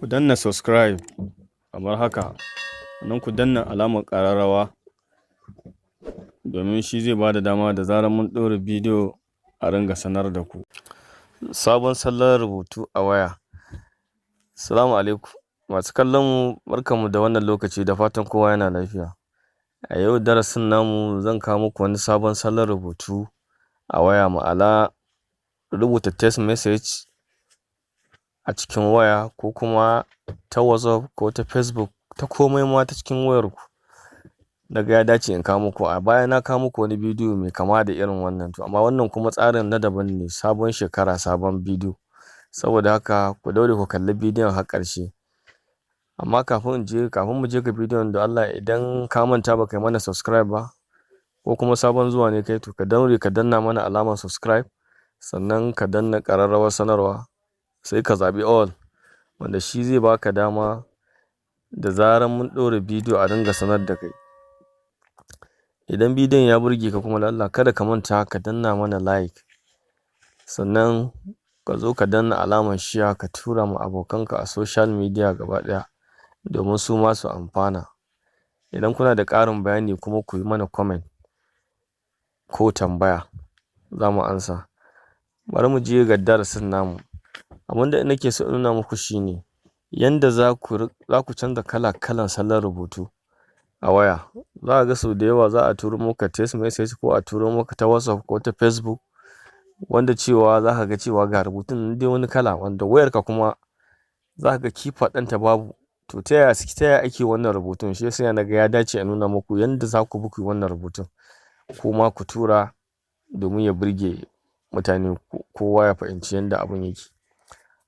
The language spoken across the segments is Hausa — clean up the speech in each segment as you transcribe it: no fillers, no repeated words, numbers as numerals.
Ku danna subscribe kamar haka, sannan ku danna alamar ƙararrawa, domin shi zai bada dama da zarar mun ɗora bidiyo a ringa sanar da ku. Sabon salon rubutu a waya. Assalamu alaikum masu kallon mu, barkanmu da wannan lokaci, da fatan kowa yana lafiya. A yau darasin namu zan kawo muku wani sabon salon rubutu a waya, ma'ana rubuta text message a cikin waya, ko kuma ta WhatsApp, ko ta Facebook, ta komai ma ta cikin wayarku. Na ga ya dace in kawo muku. A baya na kawo muku wani bidiyo mai kama da irin wannan, to amma wannan kuma tsarin na daban ne, sabon shekara sabon bidiyo. Saboda haka ku daure ku kalli bidiyon har ƙarshe. Amma kafin mu je ga bidiyon, don Allah idan ka manta ba kai mana subscribe ba, ko kuma sabon zuwa ne kai, to ka daure ka danna mana alamar subscribe, sannan ka danna ƙararrawar sanarwa, sai ka zaɓi all, wanda shi zai baka dama da zarar mun ɗora bidiyo a dinga sanar da kai. Idan bidiyon ya burge ka kuma, don Allah kada ka manta ka danna mana like, sannan ka zo ka danna alamar share, ka tura ma abokanka a social media gaba ɗaya domin su ma su amfana. Idan kuna da ƙarin bayani kuma, ku yi mana comment ko tambaya, za mu amsa. Bari mu je ga darasin namu. Abin da nake so in nuna muku shine yanda za ku canza kala-kalan salon rubutu a waya. Za ka ga sau da yawa za a turo maka text message, ko a turo maka ta WhatsApp ko ta Facebook, wanda cewa za ka ga cewa ga rubutun nan dai wani kala, wanda wayarka kuma za ka ga keypad ɗinta babu. To ta yaya ake wannan rubutun? Shi yasa na ga ya dace in nuna muku yanda za ku bi ku yi wannan rubutun, kuma ku tura domin ya burge mutane, kowa ya fahimci yanda abun yake.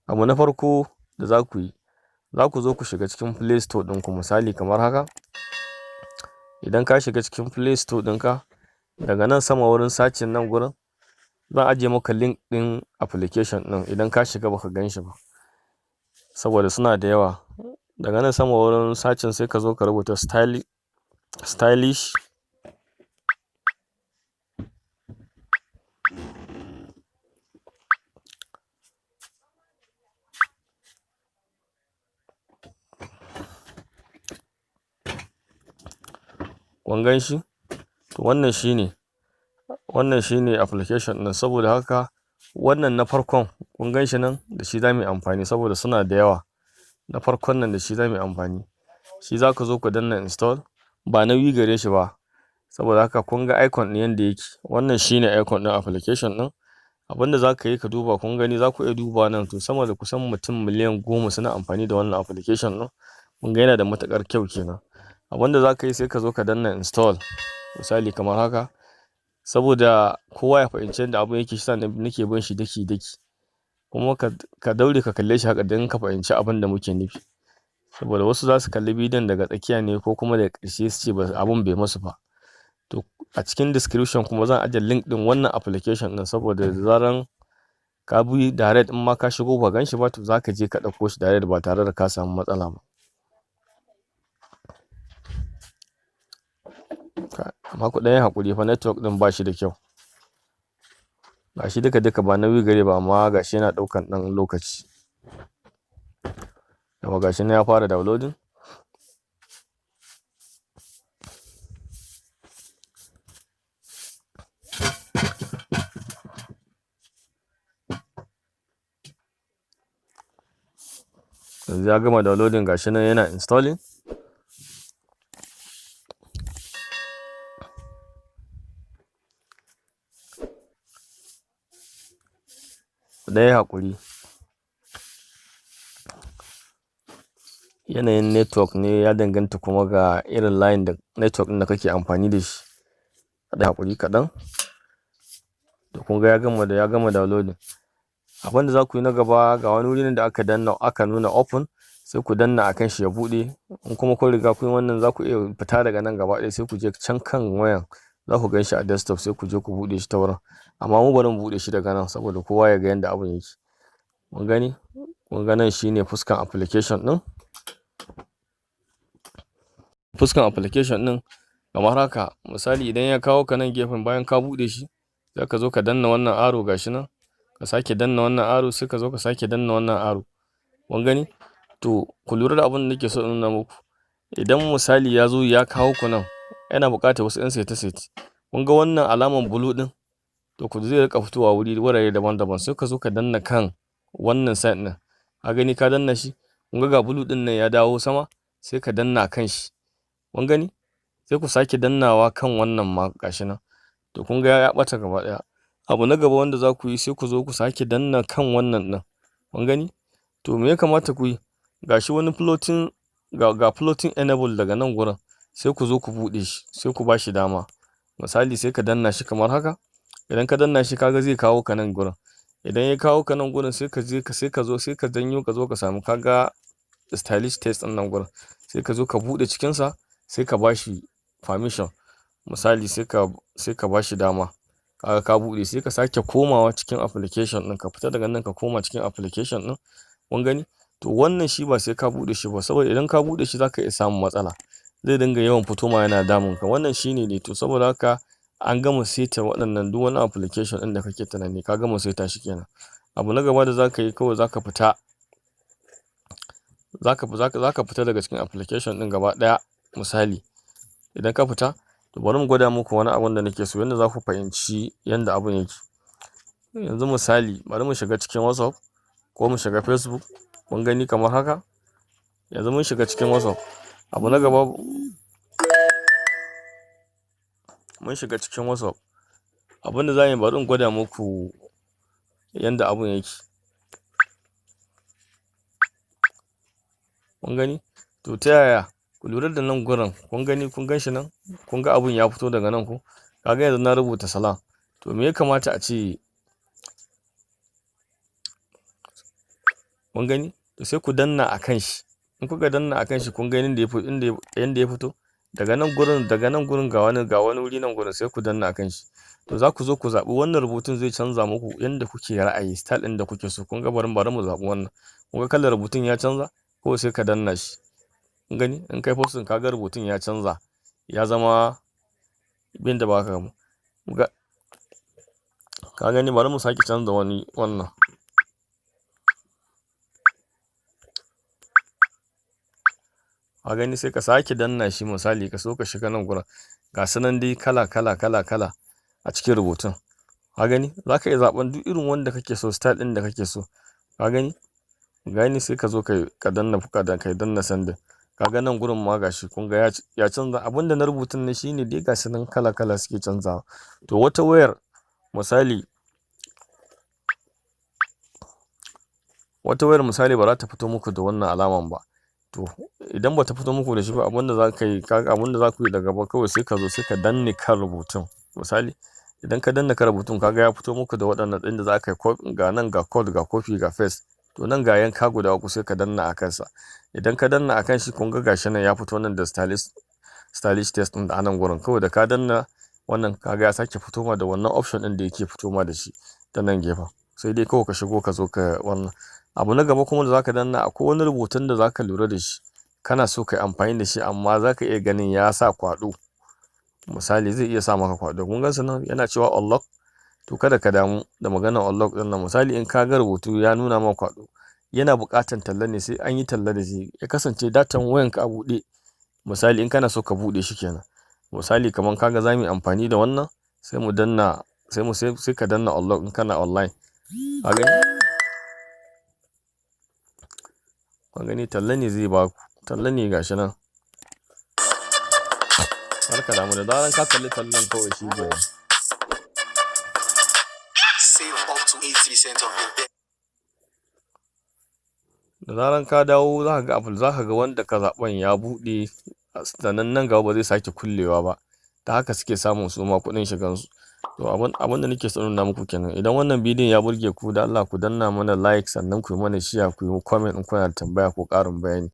Abu na farko da za ku yi, za ku zo ku shiga cikin Play Store ɗinku, misali kamar haka. Idan ka shiga cikin Play Store ɗinka, daga nan sama wurin searching nan gurin, zan ajiye maka link ɗin application ɗin idan ka shiga baka gan shi ba, saboda suna da yawa. Daga nan sama wurin searching, sai ka zo ka rubuta stylish. Kun gan shi? To wannan shine application ɗin. Saboda haka wannan na farkon, kun gan shi nan, da shi za mu yi amfani saboda suna da yawa. Na farkon nan, da shi za mu yi amfani. Shi za ka zo ka danna install, ba nauyi gare shi ba. Saboda haka kun ga icon ɗin yanda yake. Wannan shine icon ɗin application ɗin. Abin da za ka yi, ka duba, kun gani, za ku iya duba nan, to sama da kusan mutum miliyan 10 suna amfani da wannan application ɗin. Kun ga yana da matuƙar kyau kenan. Abin da za ka yi, sai ka zo ka danna install, misali kamar haka. Saboda kowa ya fahimci yadda abun yake, shi yasa nake bin shi daki-daki. Kuma ka daure ka kalle shi haka don ka fahimci abin da muke nufi. Saboda wasu za su kalli bidiyon daga tsakiya ne ko kuma daga ƙarshe, su ce abun bai musu ba. To a cikin description kuma zan ajiye link ɗin wannan application ɗin, saboda da zaran ka bi direct, in ma ka shigo ba gan shi ba, to za ka je ka ɗauko shi direct ba tare da ka samu matsala ba. Amma ku ɗan yi haƙuri fa, network ɗin ba shi da kyau. Ga shi duka-duka ba nauyi gare ba, amma ga shi yana ɗaukan ɗan lokaci. Yauwa, ga shi nan ya fara downloading. Yanzu ya gama downloading, ga shi nan yana installing. Ku ɗan yi haƙuri. Yanayin network ne, ya danganta kuma ga irin line da network ɗin da kake amfani da shi. A ɗan haƙuri kaɗan. To kun ga ya gama downloading. Abin da za ku yi na gaba, ga wani wuri nan da aka danna aka nuna open, sai ku danna a kan shi ya buɗe. In kuma kun riga kun yi wannan, za ku iya fita daga nan gaba ɗaya, sai ku je can kan wayan, za ku gan shi a desktop, sai ku je ku buɗe shi ta wurin. Amma mu bari mu buɗe shi daga nan saboda kowa ya ga yanda abun yake. Kun gani? Kun ga nan shine fuskan application ɗin. Fuskan application ɗin kamar haka. Misali, idan ya kawo ka nan gefen bayan ka buɗe shi, za ka zo ka danna wannan arrow, ga shi nan. Ka sake danna wannan arrow, sai ka zo ka sake danna wannan arrow. Kun gani? To, ku lura da abin da nake so in nuna muku. Idan misali ya zo ya kawo ku nan, yana buƙatar wasu 'yan saite-saite. Kun ga wannan alaman blue ɗin? To, ku zai riƙa fitowa wurare daban-daban. Sai ka zo ka danna kan wannan sign ɗin. Ka gani, ka danna shi? Kun ga blue ɗin nan ya dawo sama? Sai ka danna kan shi. Kun gani? Sai ku sake dannawa kan wannan ma, gashi nan. To, kun ga ya ɓata gaba ɗaya. Abu na gaba wanda za ku yi, sai ku zo ku sake danna kan wannan ɗin. Kun gani? To, me ya kamata ku yi? Gashi wani floating, ga floating enable daga nan gurin. Sai ku zo ku buɗe shi, sai ku ba shi dama. Misali, sai ka danna shi kamar haka. Idan ka danna shi, kaga zai kawo ka nan gurin. Idan ya kawo ka nan gurin, sai ka je ka sai ka zo, sai ka janyo, ka zo ka samu, ka ga stylish text ɗin nan gurin. Sai ka zo ka buɗe cikinsa, sai ka ba shi permission. Misali, sai ka ba shi dama. Kaga ka buɗe, sai ka sake komawa cikin application ɗin. Ka fita daga nan, ka koma cikin application ɗin. Kun gani? To, wannan shi ba sai ka buɗe shi ba, saboda idan ka buɗe shi zaka iya samun matsala. Zai dinga yawan fito ma yana damun ka. Wannan shine ne. To, saboda haka an gama saita waɗannan. Duk wani application ɗin da kake tunani, ka gama saita shi kenan. Abu na gaba da zaka yi kawai, zaka fita daga cikin application ɗin gaba ɗaya. Misali, idan ka fita, to bari mu gwada muku wani abun da nake so, yanda za ku fahimci yanda abun yake. Yanzu misali, bari mu shiga cikin WhatsApp ko mu shiga Facebook. Kun gani kamar haka? Yanzu mun shiga cikin WhatsApp. Abu na gaba, mun shiga cikin WhatsApp. Abin da za mu yi, bari in gwada muku yanda abun yake. Kun gani? To, ta yaya? Ku lura da nan gurin. Kun gani? Kun gan shi nan? Kun ga abun ya fito daga nan ko? Kaga yanzu na rubuta salam. To, me ya kamata a ce? Kun gani? To, sai ku danna a kan shi. In kuka danna a kan shi, kun ga yanda ya fito daga nan gurin. Daga nan gurin ga wani wuri nan gurin, sai ku danna a kan shi. To, za ku zo ku zaɓi wannan rubutun, zai canza muku yanda kuke ra'ayi, style ɗin da kuke so. Kun ga, bari mu zaɓi wannan. Kun ga kalar rubutun ya canza? Ko sai ka danna shi. Kun gani? In kai posting, ka ga rubutun ya canza, ya zama yanda ba ka ga. Ka gani? Bari mu sake canza wani wannan. Ka gani? Sai ka sake danna shi. Misali, ka so ka shiga nan gurin, ga su nan dai kala kala kala kala a cikin rubutun. Ka gani? Za ka iya zaɓen duk irin wanda kake so, style ɗin da kake so. Ka gani? Gani, sai ka zo ka danna ka danna sending. Ka ga nan gurin ma gashi, kun ga ya canza. Abinda na rubutun ne shine dai, ga su nan kala kala suke canzawa. To, wata wayar misali ba za ta fito muku da wannan alaman ba. To, idan ba ta fito muku da shi ba, abinda za ka yi, kaga abinda za ku yi daga gaba kawai, sai ka zo sai ka danne kan rubutun. Misali, idan ka danna kan rubutun, kaga ya fito muku da waɗannan ɗin da za ka yi. Ga nan, ga code, ga copy, ga paste. To, nan ga yanka guda uku, sai ka danna a kansa. Idan ka danna a kan shi, kun ga gashi nan ya fito nan da stylish text ɗin da anan gurin. Kawai da ka danna wannan, kaga ya sake fito ma da wannan option ɗin da yake fito ma da shi ta nan gefen. Sai dai kawai ka shigo, ka zo ka wannan. Abu na gaba kuma da zaka danna, akwai wani rubutun da zaka lura da shi, kana so ka yi amfani da shi, amma zaka iya ganin ya sa kwaɗo. Misali, zai iya sa maka kwaɗo. Kun gan su nan yana cewa unlock. To, kada ka damu da maganar unlock ɗin nan. Misali, in ka ga rubutu ya nuna ma kwaɗo, yana buƙatar talla ne, sai an yi talla da shi. Ya kasance datan wayanka a buɗe, misali in kana so ka buɗe shi kenan. Misali, kamar kaga za mu yi amfani da wannan, sai mu danna, sai mu sai ka danna unlock in kana online. Ka gani? Ka gani, talla ne zai baku, talla ne, gashi nan. Kar ka damu, da zaran ka kalli tallan kawai shi kenan. Save up to 80% of your debt. Da zaran ka dawo, za ka ga abu, za ka ga wanda ka zaɓan ya buɗe. Sannan nan gaba ba zai sake kullewa ba. Ta haka suke samun su ma kuɗin shigansu. To, abin da nake so nuna muku kenan. Idan wannan bidiyon ya burge ku, da Allah ku danna mana like, sannan ku yi mana share, ku yi comment in kuna da tambaya ko ƙarin bayani.